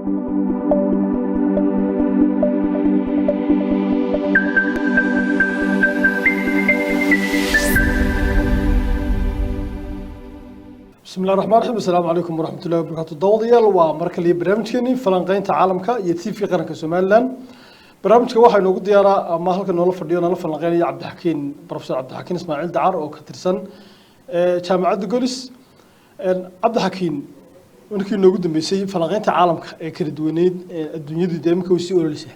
Bismi illahi raxmaan raxiim. Asalaamu calaykum waraxmat ullahi wabarakaatu. Daawadayaal, waa mar kaliya barnaamijkeenii falanqeynta caalamka iyo TV qaranka Somaliland. Barnaamijka waxaa inoogu diyaaraa ama halka noola fadhiyo nala falanqeynaya Cabdixakiin, Professor Cabdixakiin Ismaaciil Dacar oo ka tirsan Jaamacadda Golis. Cabdixakiin, markii inoogu dambeysay falanqeynta caalamka ee kala duwaneyd ee adduunyadu dee imika way sii ololeysaa.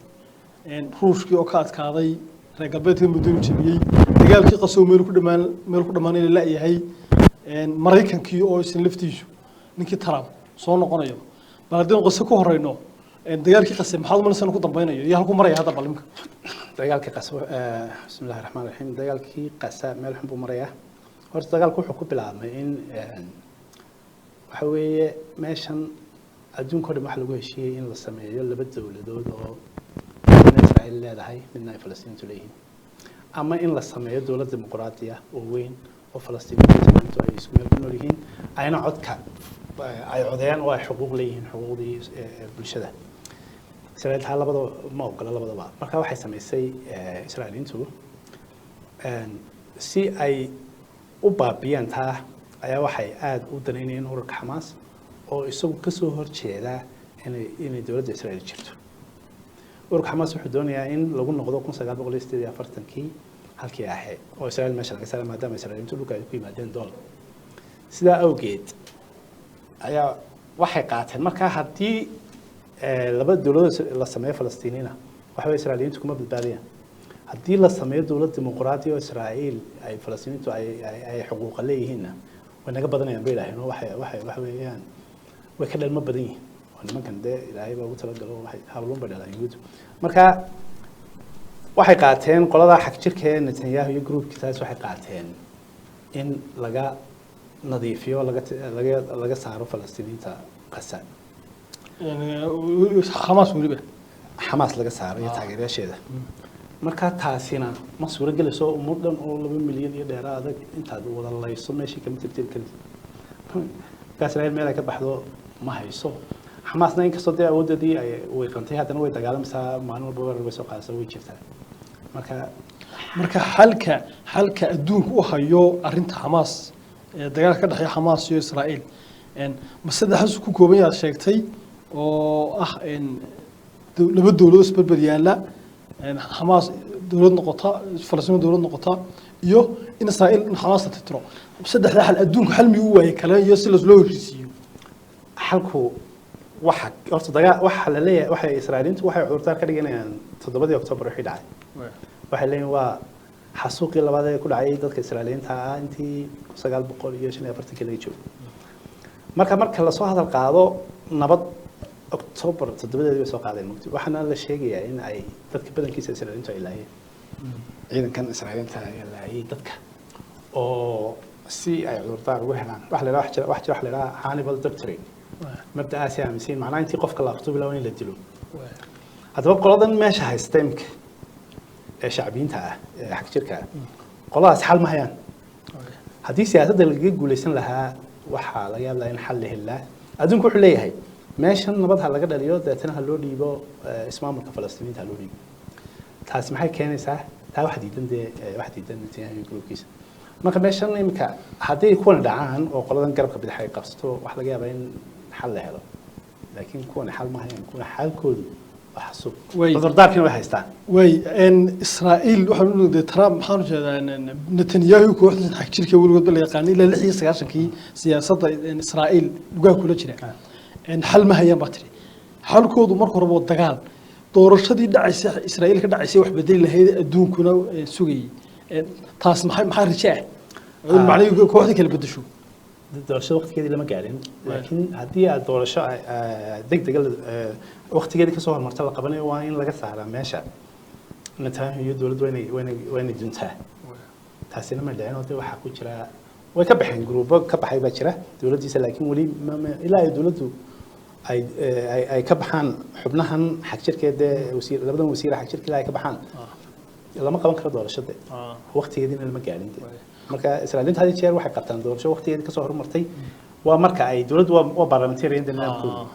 Ruushkii oo ka adkaaday reer galbeedka muddooyin jabiyey, dagaalkii Qasow meel ku dhamaan meel ku dhamaanay la la'yahay, Maraykankii oo isan laftiisu ninkii Trump soo noqonayo. Bal haddaynu Qase ku horeyno, dagaalkii Qase maxaad umalaysaa ku dambeynayo iyo halku maraya hadda balimka? Dagaalkii Qasa, bismi illahi raxmaan raxiim. Dagaalkii Qasa meel xun buu marayaa. Horta dagaalku wuxuu ku bilaabmay in waxa weeye meeshan adduunka o dhan waxa lagu heshiiyey in la sameeyo laba dowladood oo midna Israa'iil leedahay, midna ay Falastiiniintu leeyihiin, ama in la sameeyo dowlad dimuqraadi ah oo weyn oo Falastiiniyiintu maantu ay isku meel ku nool yihiin, ayna codka ay codeeyaan oo ay xuquuq leeyihiin, xuquuqdii bulshada. Israa'iil taa labada ma ogola labadaba. Marka waxay samaysay Israa'iiliintu si ay u baabiyaan taa ayaa waxay aada u danaynayeen ururka Xamaas oo isagu kasoo horjeeda inay dowladda Israa'iil jirto. Ururka Xamaas wuxuu doonayaa in lagu noqdo 1948-kii halkii ahayd oo Israa'iil meesha laga saaray, maadaama Israa'iiliintu dhulka ay ku yimaadeen dool. Sidaa awgeed ayaa waxay qaateen markaa haddii laba dowladood la sameeyo Falastiiniina, waxa way Israa'iiliyiintu kuma badbaadayaan. Haddii la sameeyo dowlad dimuqraadi oo Israa'iil ay Falastiiniintu ay xuquuqa leeyihiinna, way naga badanayaan bay idhaaheen, oo waxay waxa weeyaan way ka dhalmo badan yihiin oo nimankan dee Ilaahay baa ugu talagalo, waxay habluun bay dhalaan Yuhuuddu. Marka waxay qaateen qoladaa xag jirka ee Netanyahu iyo groupkiisaas, waxay qaateen in laga nadiifiyo, laga saaro Falastiiniinta Qasa. Xamaas weliba. Xamaas laga saaro iyo taageerayaasheeda. Marka taasina ma suuro gelayso. Ummad dhan oo 2 milyan iyo dheeraada intaad wada layso meeshii kama tirtiri kartid. Marka Israa'iil meel ay ka baxdo ma hayso. Xamaasna inkastoo dee awooddeedii ay way qantay, haddana way dagaalamaysaa, maalin walba weerar bay soo qaadaysaa, way jirtaa. Marka Marka xalka adduunka u hayo arrinta Xamaas ee dagaalka ka dhexeeya Xamaas iyo Israa'iil ma saddexdaas ku kooban yaad sheegtay oo ah laba dowladood isberber yaalla, Xamaas dowlad noqota, Falastiin dowlad noqota, iyo in Israa'iil in Xamaas la tirtiro? Saddexdaa xal adduunku xal miyuu u waayey kale iyo si loo heshiisiiyo? Xalku waxa horta dagaal waxa la leeyahay, waxay Israa'iiliintu waxay cudurdaar ka dhiganayaan 7-dii Oktoobar wixii dhacay. Waxay leeyihin waa xasuuqii labaad ee ku dhacay dadka Israa'iiliyiinta ah intii 1945-kii laga joogo. Marka lasoo hadal qaado nabad, Oktoobar 7-deedii bay soo qaadeen mugdi. Waxaana la sheegayaa in ay dadka badankiisa Israa'iiliintu ay laayeen, ciidankan Israa'iiliinta ayaa laayay dadka oo si ay cudurdaar ugu helaan. Waxa la yidhaha wax jira waxa la yidhaha Hannibal doctrine, mabda'aasi aaminsan, macnaha intii qofka la aftuubi lahaa waa in la dilo. Haddaba qoladan meesha haysta imika ee shacbiyiinta ah ee xag jirka ah, qoladaas xal ma hayaan. Haddii siyaasadda lagaga guuleysan lahaa, waxaa laga yaab lahaa in xal la heli lahaa. Adduunku wuxuu leeyahay meeshan nabad ha laga dhaliyo, deetana ha loo dhiibo ismaamulka Falastiiniinta ha loo dhiibo. Taasi maxay keenaysaa? Taa wax diidan dee wax diidan Netanyahu iyo groupkiisa. Marka meeshan imika hadday kuwan dhacaan oo qoladan garabka bidix ay qabsato, wax laga yaabaa in xal la helo, laakiin kuwan xal ma hayaan. Kuwan xalkoodu waa xasuuq. Cudurdaarkiina way haystaan. Way Israa'iil waxaan u noqday Trump, maxaan u jeedaa Netanyahu, kooxdiisa xag jirka weligood ba la yaqaanay ilaa 96-kii siyaasadda Israa'iil lugaha kula jira. Xal ma hayaan baa tiri. Xalkoodu marka horeba waa dagaal. Doorashadii dhacaysa Israa'iil ka dhacaysay wax bedeli lahayd adduunkuna sugayay. Taas maxaa raje ah macnihii kooxdii kala bedesho? Doorashada waqtigeedii lama gaarin, laakiin haddii aad doorasho degdega waqtigeedii kasoo hormarta la qabanayo, waa in laga saaraa meesha Netanyahu iyo dowladdu, waa inay duntaa. Taasina ma dhicin oo dee waxaa ku jira way ka baxeen, gruubo ka baxay baa jira dowladdiisa, laakiin weli ilaa ay dowladdu ay ka baxaan xubnahan xagjirka dee wasiir, labadan wasiir xagjirka ilaa ay ka baxaan lama qaban karo doorashada, waqtigeediina lama gaarin de. Marka Israa'iiliinta had iyo jeer waxay qabtaan doorasho waqtigeedii kasoo horumartay. Waa marka ay dowladdu waa parliamentarian nidaamkoodu.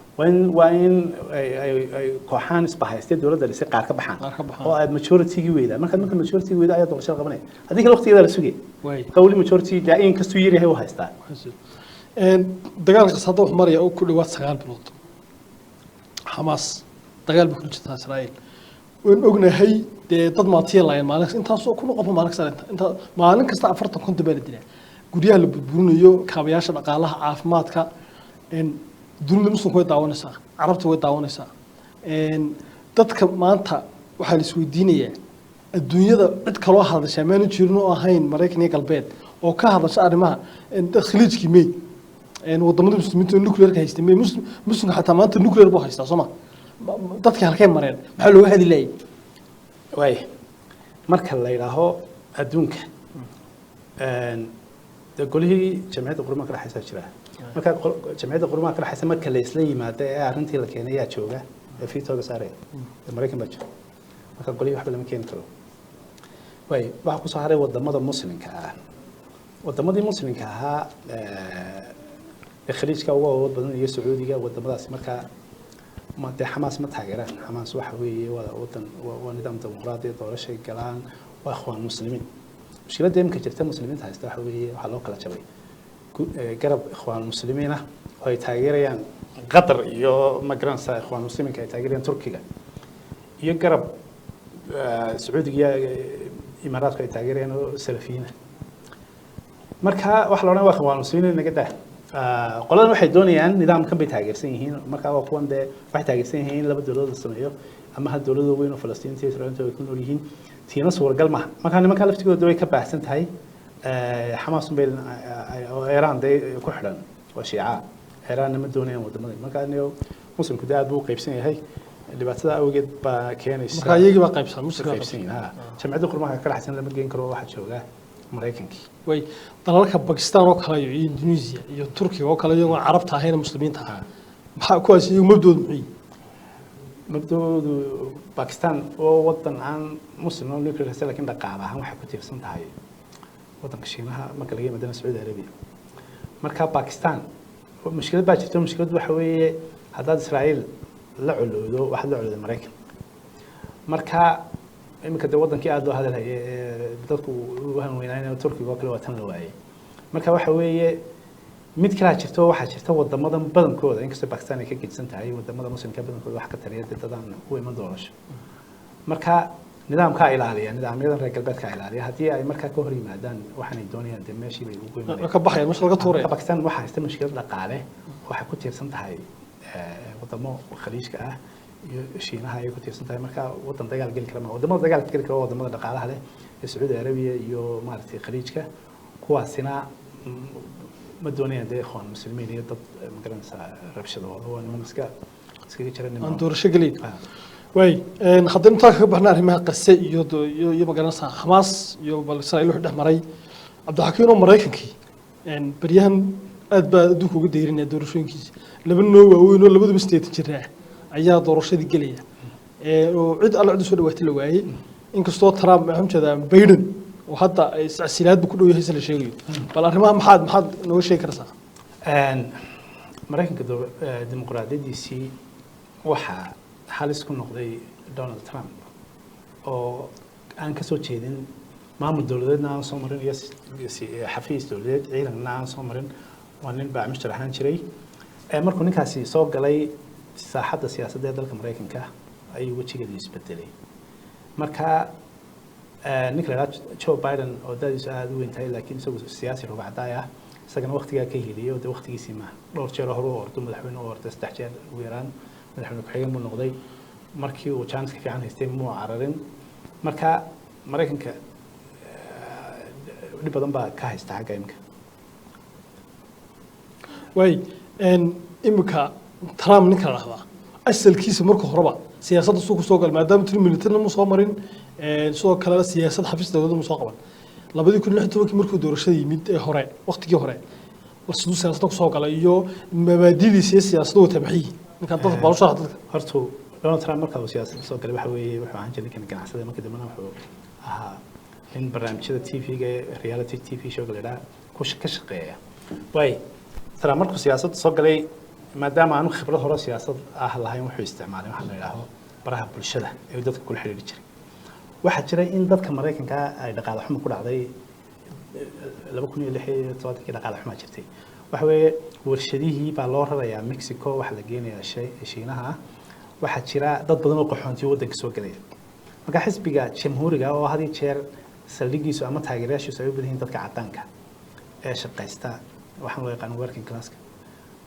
Waa in ay kooxaan isbahaystay dowladda dhisay qaar ka baxaan. Qaar ka baxaan. Oo aad majority-gii weydaa. Marka majority-gii weydaa ayaa doorashada qabanaya. Haddii kale waqtigeeda la sugay. Marka weli majority dee in kastuu yar yahay u haystaa. Dagaalkaas hadda wuxuu maraya oo ku dhawaad 9 bilood. Xamaas dagaal bay kula jirtaa Israa'iil. Waan ognahay dee dad maatiya laayeen maalin kasta, intaasoo kun oo qof maalin kasta inta maalin kasta 40 50 baa la dilaa, guryaha la burburinayo, kaabayaasha dhaqaalaha, caafimaadka. Dunida muslimka way daawanaysaa, carabta way daawanaysaa. Dadka maanta waxaa la isweydiinayaa, adduunyada cid kaloo hadashaa maanu jirin oo ahayn Maraykan iyo Galbeed oo ka hadasha arrimaha dad Khaliijkii may, wadamada muslimiinta oo nuclearka haystay may? Muslimka xataa maanta nuclear buu haystaa, soo ma? Dadkii halkay mareen? Maxaa looga hadli laayay? Waay, marka la yidhaaho adduunka, dee golihii Jamciyadda Qurumaha ka dhexaysa jira. Marka Jamciyadda Qurumaha ka dhexaysa marka la isla yimaado ee arrintii la keenay, yaa jooga ee veto-ga saaraya? Dee Maraykan baa jira. Marka golihii waxba lama keeni karo. Waay, waxaa kusoo haray wadamada muslimka ah. Wadamadii muslimka ahaa ee Khaliijka ugu awood badan iyo Sacuudiga, wadamadaasi markaa ma dee Xamaas ma taageeraan. Xamaas waxa weeye waa wadan waa nidaam dimuqraadi, doorashay galaan, waa Ikhwaan Muslimiin. Mushkiladda imika jirta muslimiinta haysta waxa weeye waxaa loo kala jabay garab Ikhwaan Muslimiin ah oo ay taageerayaan Qatar iyo, ma garanaysaa, Ikhwaan Muslimiinka ay taageerayaan Turkiga, iyo garab Sacuudiga iyo Imaaraadku ay taageerayaan oo salafiyiin ah. Marka waxa la odhan waa Ikhwaan Muslimiin naga daa. Qoladan waxay doonayaan nidaamkan bay taageersan yihiin. Marka waa kuwan dee waxay taageersan yihiin in laba dowladood la sameeyo ama hal dowladoo weyn oo Falastiinta iyo Israa'iilta ay ku nool yihiin. Tiina suuragal maaha. Marka nimanka laftigooda way ka baahsan tahay. Xamaas unbay oo Iiraan dee ku xidhan waa Shiica. Iiraanna ma doonayaan wadamada. Marka anigo muslimku dee aad buu u qaybsan yahay, dhibaatada awgeed baa keenaysa. Marka iyagii baa qaybsan, muslimka baa qaybsan yihiin ha. Jamciyadda Qurumaha ka dhexaysan lama geen karo, waxaa jooga Maraykankii. Way dalalka Bakistan oo kale iyo Indonesia iyo Turkiga oo kale, iyagoo carabta ahayn, muslimiinta ah, maxaa kuwaas iyagu mabdoodu muxuu yihi? Mabdoodu Bakistan oo wadan aan muslim oo nuclear haysta, laakiin dhaqaale ahaan waxay ku tiirsan tahay wadanka Shiinaha marka laga yimaadana Sacuudi Arabia. Marka Bakistan mushkilad baa jirta. Mushkiladdu waxa weeye haddaad Israa'iil la colowdo, waxaad la colowday Maraykan. Marka iminka dee wadankii aada loo hadalhayay ee dadku u hanweynaayeen, Turkiga oo kale, waa tan la waayay. Marka waxa weeye mid kalaa jirto. Waxaa jirta wadamadan badankooda, inkastoo Bakistan ay ka gedisan tahay, wadamada muslimka badankooda wax ka taliya dee dadaan u iman doorasho. Marka nidaamkaa ilaaliya, nidaamyadan reer galbeedkaa ilaaliya. Haddii ay markaa ka hor yimaadaan waxaanay doonayaan, dee meeshii bay ugu imanayaan. Ka baxaya meesha laga tuuraya. Marka Bakistan waxaa haysta mushkilad dhaqaale. Waxay ku tiirsan tahay wadamo Khaliijka ah iyo Shiinaha ayay ku tiirsan tahay. Marka wadan dagaal geli kara ma. Wadamada dagaalka geli kara waa wadamada dhaqaalaha leh ee Sacuudi Arabiya iyo maaragtay Khaliijka. Kuwaasina ma doonayaan dee Ikhwaan Muslimiin iyo dad magaranaysaa rabshadooda. Waa niman iskaga jira niman aan doorasho gelayn. Waay, haddaynu taa kaga baxna arrimaha Qase iyo magaranaysaa Xamaas iyo bal Israa'iil wuxuu dhex maray, Cabdixakiin, oo Maraykankii baryahan aad baa adduunka uga deyrinaya doorashooyinkiisa. Laba noo waaweyn oo labaduba 80 jira ah ayaa doorashadii gelaya, oo cid alle cid u soo dhawaatay la waayey, inkastoo Trump, maxaan ujeedaa Biden, oo hadda ay iscasilaadba ku dhow yahay si la sheegayo. Bal arrimaha maxaad nooga sheegi kartaa? Maraykanka dimuqraadiyaddiisii waxaa halis ku noqday Donald Trump oo aan ka soo jeedin maamul dowladeedna aan soo marin iyo xafiis dowladeed, ciidanna aan soo marin. Waa nin baacmushtar ahaan jiray. Markuu ninkaasi soo galay saaxadda siyaasadda ee dalka Maraykanka ayuu wejigeedu isbedelay. Marka ninka la yidhaha Joe Biden oo da'diisu aada u weyn tahay, laakiin isagu siyaasi rugcadaay ah, isagana waqtigaa ka heliyay oo dee waqtigiisii maaha. Dhowr jeer oo hore u ordo madaxweyne u orday, saddex jeer ugu yaraan madaxweyne ku-xigeen buu noqday. Markii uu chance-ka fiican haystay muu cararin. Marka Maraykanka dhib badan baa ka haysta xagga imika. Waay, imika Trump ninka la dhahdaa asalkiisa marka horeba siyaasadda suu kusoo galay, maadaama tiri militarna mu soo marin, sidoo kalena siyaasad xafiis dowladda mu soo qaban, 2016-kii markuu doorashada yimid ee hore, waqtigii hore, bal siduu siyaasadda kusoo galay iyo mabaadidiisa iyo siyaasadda wata maxay yihiin ninkan? Dadka bal u sharax dadka. Horta Donald Trump marka uu siyaasadda soo galay waxa weeye wuxuu ahaan jiray ninkan ganacsada. Markii dambena wuxuu ahaa nin barnaamijyada TV-ga ee reality TV show-ga la yidhaha ka shaqeeya. Waay Trump markuu siyaasadda soo galay, maadaama aanu khibrad hore siyaasad ah lahayn, wuxuu isticmaalay waxa la yidhaaho baraha bulshada ee uu dadka kula xiriiri jiray. Waxaa jira in dadka Maraykanka ay dhaqaale xumo ku dhacday 2016-kii. Dhaqaale xumaa jirtay. Waxa weeye warshadihii baa loo rarayaa Mexico, waxaa la geenayaa Shiinaha. Waxaa jira dad badan oo qaxoontiyo waddanka soo gelaya. Marka xisbiga Jamhuuriga, oo had iyo jeer saldhigiisu ama taageerayaashiisu ay u badan yihiin dadka caddaanka ee shaqaysta, waxaan loo yaqaan working classka,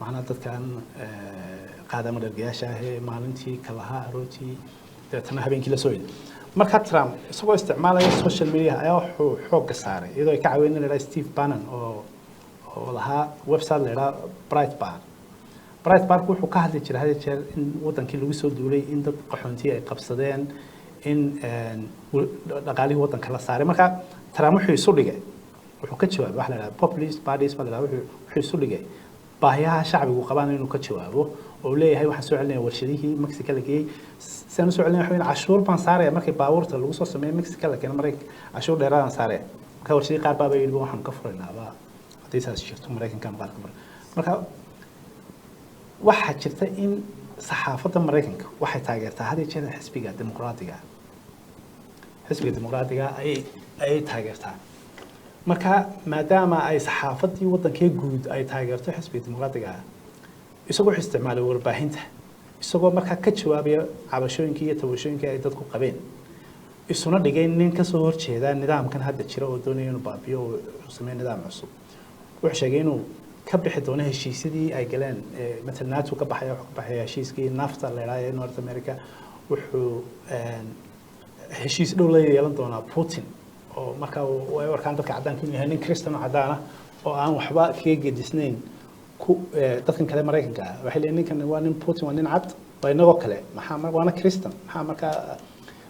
macnaha dadkan qaadama dhargayaasha ah ee maalintii kalahaa aroortii, dabeetana habeenkii la soo yidhi. Marka Trump isagoo isticmaalaya social media ayaa wuxuu xoogga saaray, iyadoo ay ka caawin la yidhaha Steve Bannon oo lahaa website la yidhaha Breitbart. Breitbart wuxuu ka hadli jiray had iyo jeer in wadankii lagu soo duulay, in dad qaxoontiya ay qabsadeen, in dhaqaalihii waddanka la saaray. Marka Trump wuxuu isu dhigay, wuxuu ka jawaabay waxa la yidhaha populist parties baa la yidhaha. Wuxuu isu dhigay baahiyaha shacbigu qabaan inuu ka jawaabo, oo uu leeyahay: waxaan soo celinaya warshadihii Mexico la geeyey. Sidaan usoo celinaya waxa weeye cashuur baan saaraya markay baabuurta lagu soo sameeyo Mexico la keeno Maraykanka, cashuur dheeraadaan saaraya. Marka warshadihii qaar baaba yidhi: waxaan ka furaynaaba haddii saas jirto Maraykanka qaar ka furay. Marka waxaa jirta in saxaafadda Maraykanka waxay taageertaa had iyo jeer xisbiga Dimuqraadiga. Xisbiga Dimuqraadiga ayay taageertaa. Marka maadaama ay saxaafaddii waddankee guud ay taageerto xisbiga Dimuqraadiga ah, isagoo wuxuu isticmaalay warbaahinta, isagoo markaa ka jawaabaya cabashooyinkii iyo tabashooyinkii ay dadku qabeen, isuna dhigay nin kasoo horjeeda nidaamkan hadda jira oo doonaya inuu baabiyo oo uu sameeyo nidaam cusub. Wuxuu sheegay inuu ka bixi doono heshiisyadii ay galeen, matal NATO ka baxaya, wuxuu ka baxaya heshiiskii NAFTA la idhaha ee North America. Wuxuu heshiis dhow la yeelan doonaa Putin, oo marka ay u arkaan dadka caddaanka inuu yahay nin Christian oo caddaan ah oo aan waxba kaga gedisnayn ku dadkan kale Maraykanka ah. Waxay leeyihin ninkan waa nin, Putin waa nin cad, waa inagoo kale, maxaa waana Christian, maxaa markaa?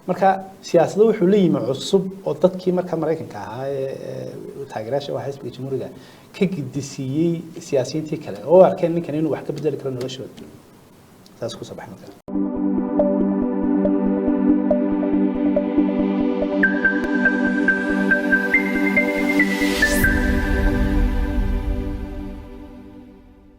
Marka siyaasado wuxuu la yimi cusub oo dadkii marka Maraykanka ahaa ee taageerayaasha waa xisbiga Jamhuuriga ka gidisiiyey siyaasiyiintii kale, oo u arkeen ninkan inuu wax ka bedeli karo noloshooda. Saas kusoo baxay marka.